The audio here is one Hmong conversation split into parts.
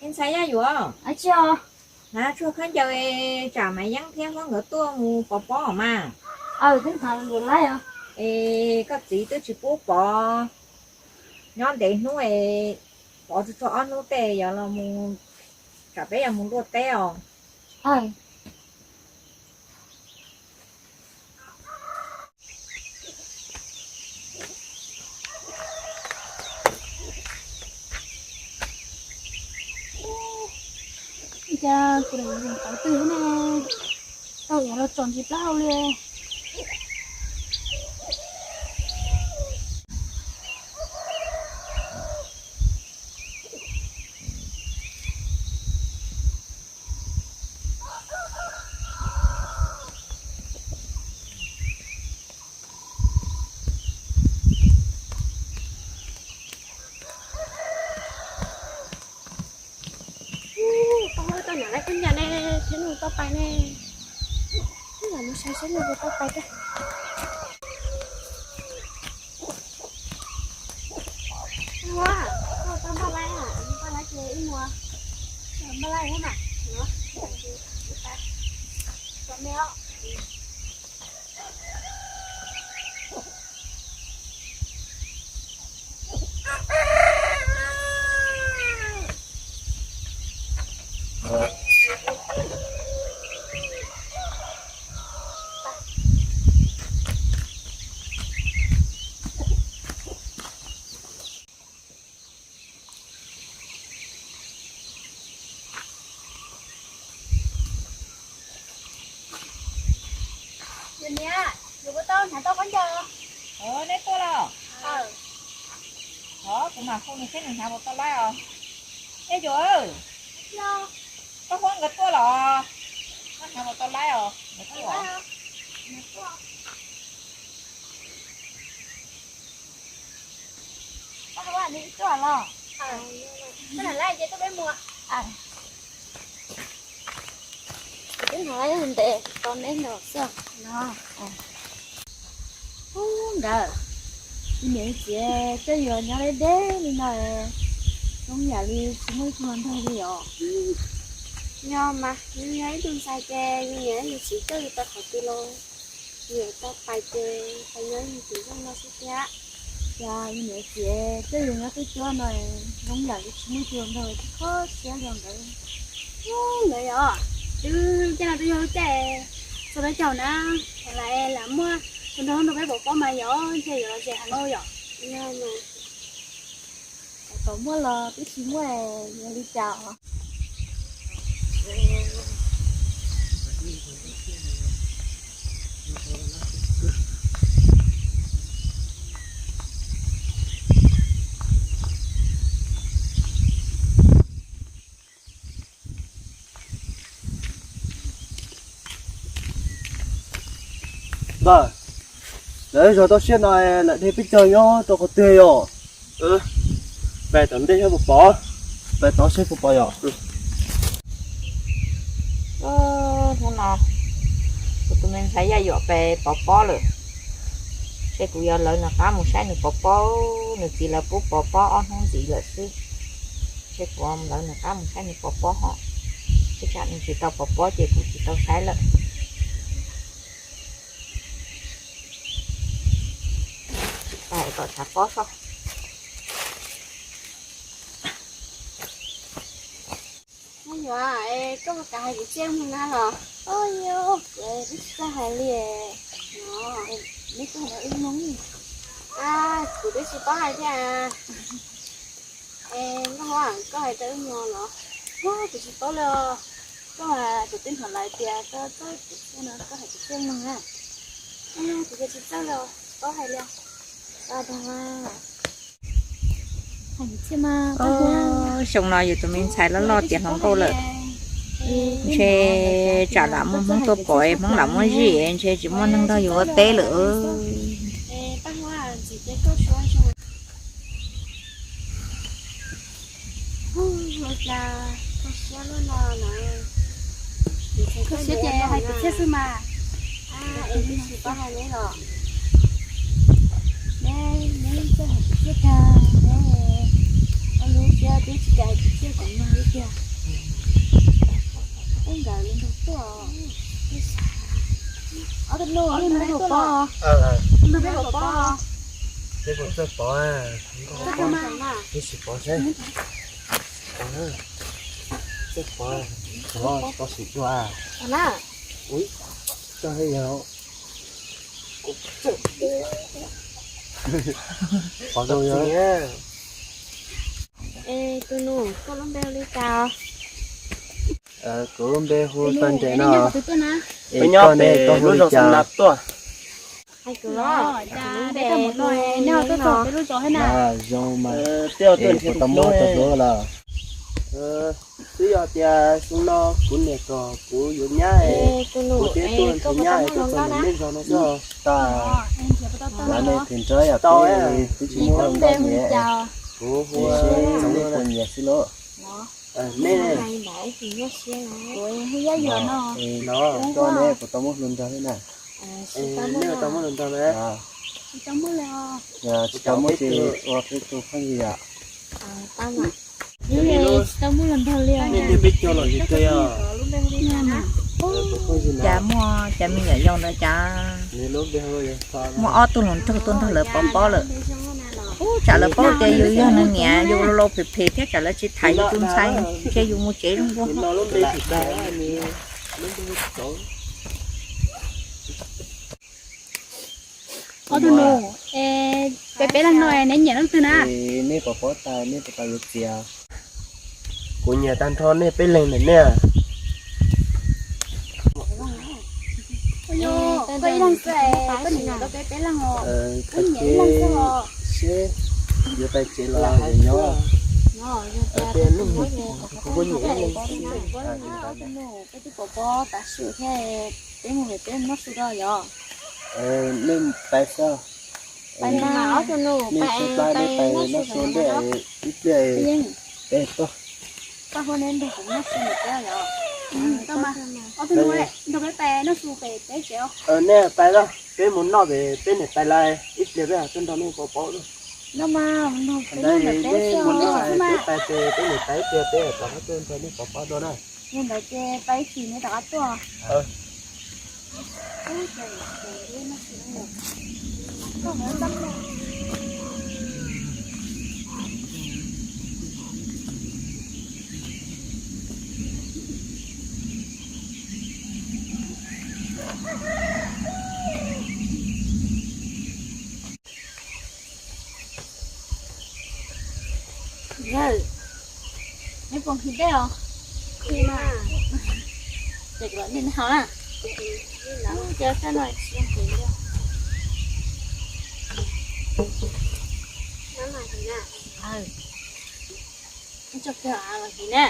Ntxhais Yaj Yuam, hnav tshuaj khaub ncaws tsam Maiv Yeeb thiab Huab nkawd tuaj mus pov pob mas. Es koj txiv twb tsis pub pov, nyob ntev hnub es pov tsuag tsuag ob hnub tej yog los mus, tsam peb yuav mus luaj teb os. Cas kuv lam tawv twg ne, tau yav los tsom ntsis plaub hau li. Tau tau nram lawv kub nyam ne, thiab nws tau pais ne. Lam mus saib saib nws puas tau pais tiag. Ua, koj tau npaj laib, npaj laib ces ib muag, npaj laib na, me os. Yus niam, yus puas tau hnav tau khaub ncaws? Neb tuaj los? Thov kuv mam hu nws seb nws hnav puas tau laib os. Ej Yuam, koj Huab nkawd tuaj los? Koj hnav puas tau laib os? Koj hnav laib ces tuaj peb mus. Twb hnav laib ntev tau neb nrog xwb no. Ub nkawd, niam txiv coj yus nyob deb deb li no, zoo yam li tsis muaj ib tug nrog li os. Yog mas, yus yog ib tug ntxhais ces yus niam yus txiv coj yus pais qhov twg los yus tau pais ces pais nyob yus tus zej no xwb thiab. Cas yus niam txiv coj yus nyob teb chaws no zoo yam li tsis muaj ib tug nrog, tsis kho siab li nkawd. Ub nkawd yog, twb caij no twb yog lub caij txog peb caug na, lam lam muaj tus nrog nrog peb pov pob mas yog ntshe yuav los ze heev lauj yom. Kom muaj los twb tsis muaj, yog li cas os? Npawg, lawv zog toj siab no lawv dhia peb caug nyob rau qhov twg yom? Pais tom ntej saib puas pom, pais tod saib puas pom yom. Hnub no kuv tus me ntxhais Yaj Yuam pais pov pob lawm, ces kuv yuav lawv nws qab mus saib nws pov pob, nws txiv lawv pub pov pob ob hnub ntxiv lawm xwb. Ces kuv lawv nws qab mus saib nws pov pob hos, ib tsam nws tsis tau pov pob ces kuv tsis tau saib lawm. Pais kom tshav pob soj. Yaj Yuam, koj puas kam hais kwv txhiaj mloog na los? Kuv twb tsis txawj hais li no. Neb twb hais tau ib mloog. Kuv twb tsis paub hais thiab. Nkauj Huab, koj hais tau ib mloog los? Kuv tsis paub li os. Koj hais, kuv twb hnov lawv tias koj txawj kwv txhiaj no, koj hais kwv txhiaj mloog na. Kuv tsis txawj li, tsis paub hais li. Xyoo no yus tus me ntxhais loj loj tiav hluas nkauj lawm, ntshe tsam lam muaj Hmoob tuaj pom, Hmoob lam muab zij, ntshe tsis muaj neeg nrog yus ua teb lawm. Koj siab ces hais kwv txhiaj xwb mas. Neb, neb txawj hais kwv txhiaj kag, neb ua lub siab twb tsis kam hais kwv txhiaj kom mloog li. Peb puas txawj pov? Peb tsis pov seb. Txawj pov, tau sim dua. Ui, txawj heev yog. Pov zoo yog. Es tus nus, koj lub npe hu li cas? Kuv lub npe hu Toj Nres no. Es koj ne, koj hu li cas? Hais kuv los, nej tuaj txog peb lub zos thiab na. Zoo mas, es puas tau muab tau hlub los? Twb yog tias xyoo no kuv niam kom kuv yuav nyab, kuv thiaj tuaj nrhiav nyab es tuaj txog nej zos no xwb. Tau, nej thim nrog yam twb tsis muaj hluas nkauj nyiam, kuv hu seb nej puas nyiam xwb lauj. Nej, nej puas tau muaj hluas nraug thiab na? Nej puas tau muaj hluas nraug na? Tsis tau muaj ces ua peb tus phooj ywg yom. Cas muaj cov me nyuam yaus ntawd cas muaj ob tug hluas nraug tuaj nrog lawv pov pob lawm. Ub, tsam lawv paub tias yus yog nws niam, yus laus laus phem phem thiab tsam lawv tsis tham yus tus ntxhais, nrhiav yus mus tsev zoo dua. Ob tug nus, es peb peb leeg no neb nyiam leej twg na? Nej pov pob tas nej puas tau yuav txiv? Kuv nyiam tag nrho nej peb leeg ntawm nej. Koj ib leeg xwb, koj niam nyiam rau peb peb leeg os. Wb nyiam ib leeg xwb os. Seb yuav pais tsev los yuav nyob. Peb twb pov pob tas su thiab, peb mus pem peb noj su rau yom. Nej pais xwb. Pais mas ob tug nus, nej pais, pais noj su ntej ib pliag peb tuaj. Koj hu neb nrog kuv noj su ntawm peb yom. Koj mas ob tug nus, nrog peb pais noj su pem peb tsev os. Nej pais lawm, peb mus noj pem peb niam tais lawv, ib pliag peb tuaj nrog nej pov pob. Noj mas, peb mus noj pem peb tsev, peb niam tais ib pliag peb rov qab tuaj nrog nej pov pob dua na. Yog ntawd ces pais ib chim neb rov qab tuaj. Yawg, neb puas nqhis dej os? Nqhis mas. Ces kom nej noj na. Ces sab no tsis nqhis li. Tso kiag los nqhis na.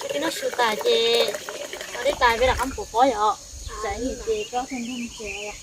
Peb noj su tas ces ua dej tas peb rov qab mus pov pob yom. Tsam ib chim ces peb ob tug nrog mus tsev os.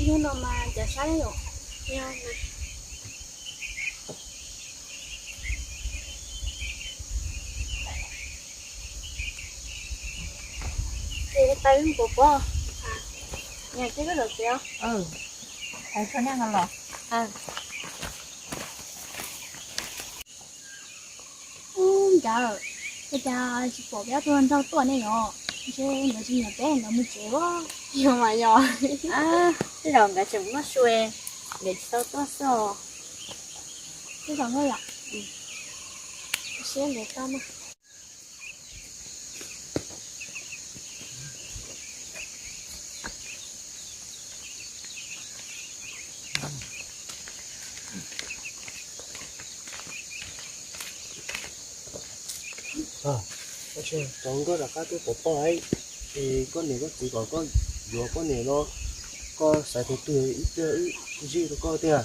Ib hnub no mas ncav sab yom. Ces pais pov pob. Nyiam ces koj zaum tsev os. Hais txog nej no los. Ub, ncav, ua cas tsis pom peb ob tug nraug tuaj ne yom? Ntshe nkawd tsis nyiam peb nkawd mus tsev os. Yog mas yog. Tej zaum nkawd tseem noj su, nkawd tsis tau tuaj xwb os. Tej zaum na yom. Siab nkawd tau na. Tab sis rov nkauj rov qab tuaj pov pob. Es koj niam koj txiv kom koj yuav poj niam no, koj xaiv tus twg ib pliag wb zij rau koj tiag.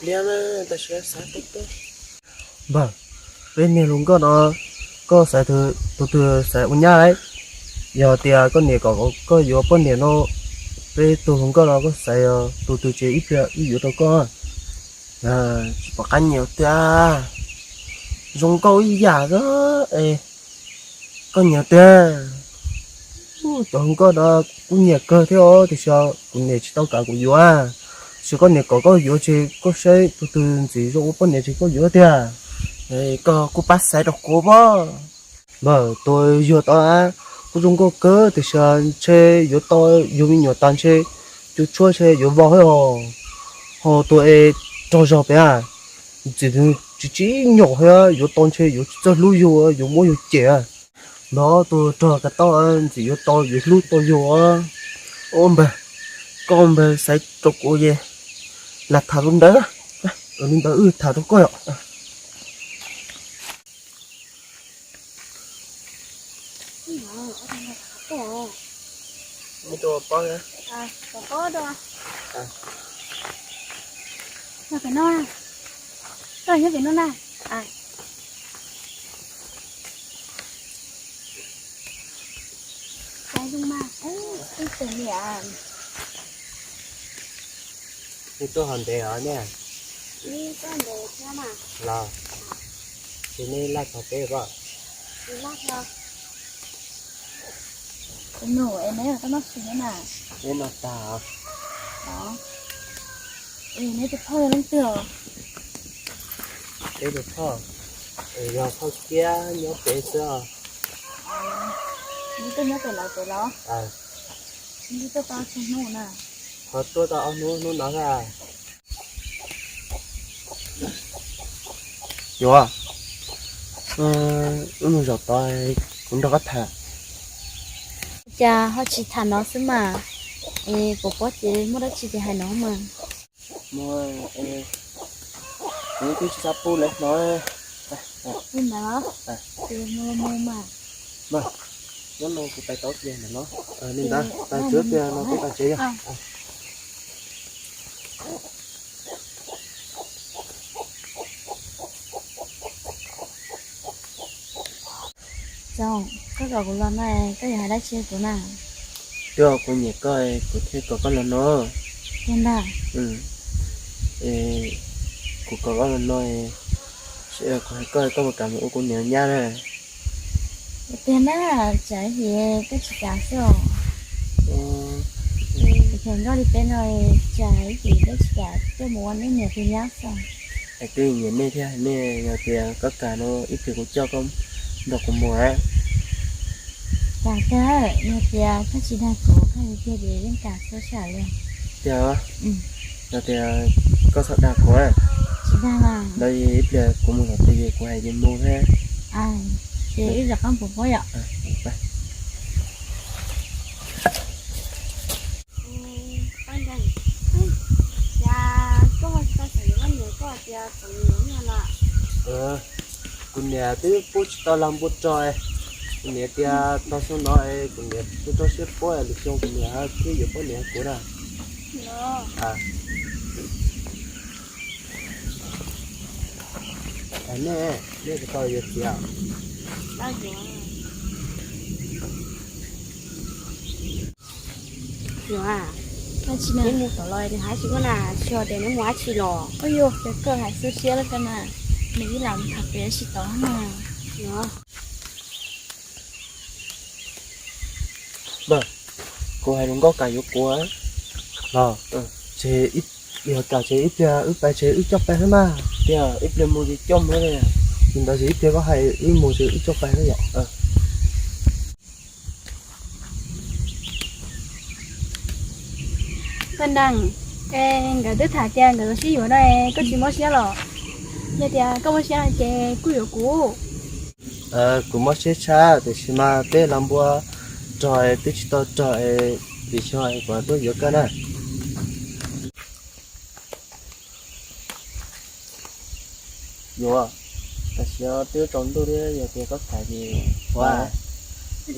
Pliag na, tam sim xaiv tus twg. Npawg, peb niag hluas nkauj no, koj xaiv tus twg xaiv ua nyab? Yog tias koj niam kom koj yuav poj niam no, peb tug hluas nkauj no koj xaiv tus twg ces ib pliag wb yuav rau koj. Tsis pom qab nyiam tiag, zoo nkauj ib yam xwb. Koj nyiam tiag. Cov hluas nkauj no kuv nyiam kawg thiab os, tiam sis kuv niam tsis tau kam kuv yuav. Tiam sis koj niam kom koj yuav ces koj saib tus twg ntxim zoo ua poj niam ces koj yuav tiag. Koj kuj pab xaiv rau kuv pob. Npawg, tus yuav tau kuj zoo nkauj kawg, tiam sis ntshe yuav tau yug me nyuam tas ntshe cua tshuab ntshe yuav vau thiab os. Ho tus es rog zog pem, ntxim tsis tsim nyog thiab, yuav tau ntshe yuav tsis txawj hlub yus, yuav muab yus cem. Npawg, tus rog kav tau, ntxim yuav tau yuav hlub tau yus. Ua npawg, koj npawg xaiv rau kuv es lam tham li ntawd, li ntawd wb tham rau koj yom. Nyob pem no, koj nyob pem no na. Nws tuaj hov ntev os ne. Los, ces nej laj txog peb pob. Tus nus es neb koj noj sis neb na. Neb noj tag os. Neb tus phauj yog leej twg os? Peb tus phauj, yog phauj Kiab nyob pem xwb os. Neb tuaj nyob pem lawv pem los? Neb tuaj tau tsawg hnub na? Ho tuaj tau ob hnub, hnub no xwb. Yuav, wb mus zaum tod, kuv nrog koj tham. Cas ho tsis tham no xwb mas, es puas pob ces muaj dab tsi ces hais no mas. Kuv twb tsis xav pub lawv hnov. Li ntawd los? Ces mus los mus mas. Nyob no kuv pais tau tiag ntawm no. Li ntawd, tas tsuav tiag no kuv tas tsev yog. Txoov, koj kom kuv los no, koj yuav hais dab tsi rau kuv na? Twb yog kuv nyiam koj, kuv thiaj kom koj los no. Tiag ntag. Kuv kom koj los no, kuv hais koj, koj puas kam mus ua kuv niam nyab na? Tiag na, tsam ib chim koj tsis kam xwb os. Kuv tseem nrog li peb no, tsam ib chim koj tsis kam coj mus ua neb niam tus nyab xwb. Es twb nyiam nej thiab, nej yog tias koj kam no ib pliag kuv coj koj nrog kuv mus. Kam kawg, yog tias koj tsis dag kuv, koj hais tiag ces yeej kam xwb sawv li. Tiag, yog tias koj txhob dag kuv. Tsis dag. Ntawd ib pliag kuv mus tom twg ces kuv hais ces mus thiab. Ces wb rov qab mus pub yom. Cas koj ho tsis tau xav yuav poj niam, koj tias xav yuav no na. Kuv niam twb pub tsis tau lag npua rog, kuv niam tias tog xyoo no kuv niam tsis tau siab pab, lwm xyoo kuv niam thiaj yuav poj niam kuv na. Nej, nej puas tau yuav txiv? Yuav, neb mus tom los nws hais tsis muaj na, tsis hais tias neb mus dab tsi los. Ua yus ces koj hais xwb siab lawm koj na, nws ib lam tham pem tsis tau na. Kuv hais hluas nkauj kam yuav kuv los, ces yog kam ces ib pliag wb pais ces wb coj pais xwb mas. Tiag, ib pliag mus ces coj mus li. Li ntawd ces ib pliag koj hais wb mus ces wb coj pais xwb yom. Paj Nraug, nkawd twb tham tias nkawd sib yuav no, koj tsis mob siab los? Yog tias koj mob siab no ces kuj yuav kuv. Kuv mob siab tshaj, tiam sis mas peb lag npua rog twb tsis tau rog, lwm xyoo kuv tuaj yuav koj na. Yuav, tam sim no twb tsaus ntuj thiab, yog tias koj tham ces ua. Ces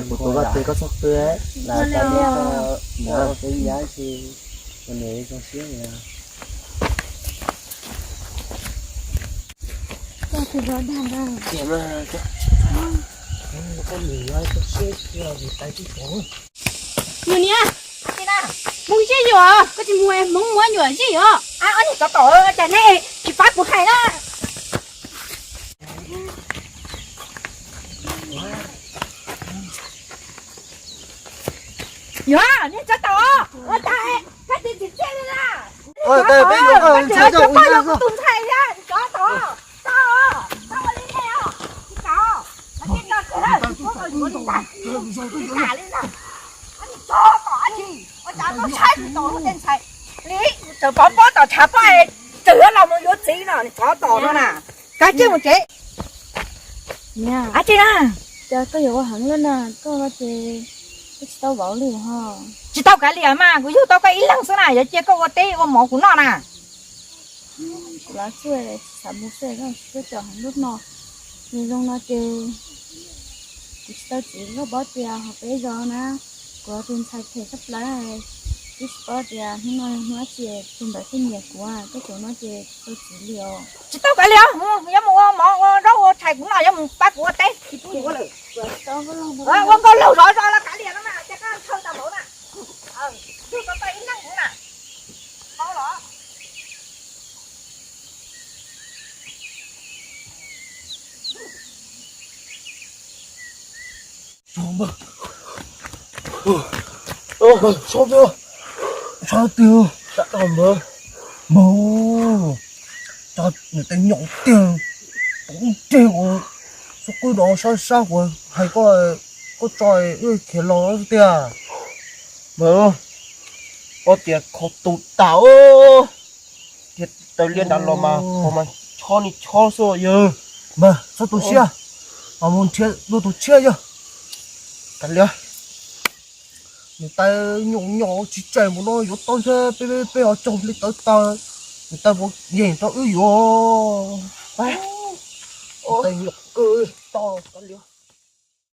kuv tus vaj tsev koj txhob qw, ua peb nyab ces kuv nws zoo siab. Koj tus vaj dag dag. Koj nim zoo siab tiag vim tais tib tov. Mus niam, mus zej yom, koj tsis mus hmoov muab nyuam zej yom. Ob niag tsov tom, cas nej tsis pab kuv hais na. Yuav, niag tsov tom, ua cas koj tsis tsim txiaj li na? Tsov tom, koj tsis ua tub poj yog kuv tus ntxhais thiab, tsov tom, tau, tau ua li nej os, tsis kam, tsis kam li na, tsis kam li na. Tsov tom, ua cas koj saib tsis taus lub tej ntxhais li, tseem pov pob tom tshav pob es tseem yuav los mus yuav txiv no, tsov tom no na. Kav tsij mus tsev. Ab tsi na, cas koj yuav ua heev lawm na, koj no ces koj tsis tau vauv li ho. Tsis tau kav liam mas, kuv yug tau koj ib leeg xwb na, yuav cia koj ua teb ua mov kuv noj na. Kuv lav tsuj, xav mus xwb, koj tsis txhob caum heev lub no. Nws zoo no ces kuv tsis tau txiv, koj paub tias hauv peb zos na, kuv tus ntxhais phem tshaj plaws, twb tsis paub tias hnub no hnub dab tsi tus ntawd thiaj nyiam kuv, koj tseem no ces tsis tau txiv li os. Tsis tau kav liam, yuav mus ua mov ua zaub ua tshais kuv noj, yuav mus pab kuv ua teb. Ua nkauj laug zov zos los kav liam no mas, ces koj ntshaw tau npaum na. Yug tau koj ib leeg na. Paub los. Tsob twg, npawg, npawg, tso nws tej nyom tiag, ub rig ua xub qwb no sab sab ua hais koj, koj tso wb khiav los tiag. Npawg, koj tias kho tus tas, thiaj tawm liaj nram los mas kho mas chob ni chob xwb yawg. Npawg txhob tu siab, mus nrhiav dua tus tshiab yawg. Kav liam, niam tais nyuam nyom tsis tseem mus no yuav tau ntshe peb, peb ho tsaug hli tawv tas, niam tais puas yeem rau wb yuav. Niam tais nyuam kawg tau kav liam.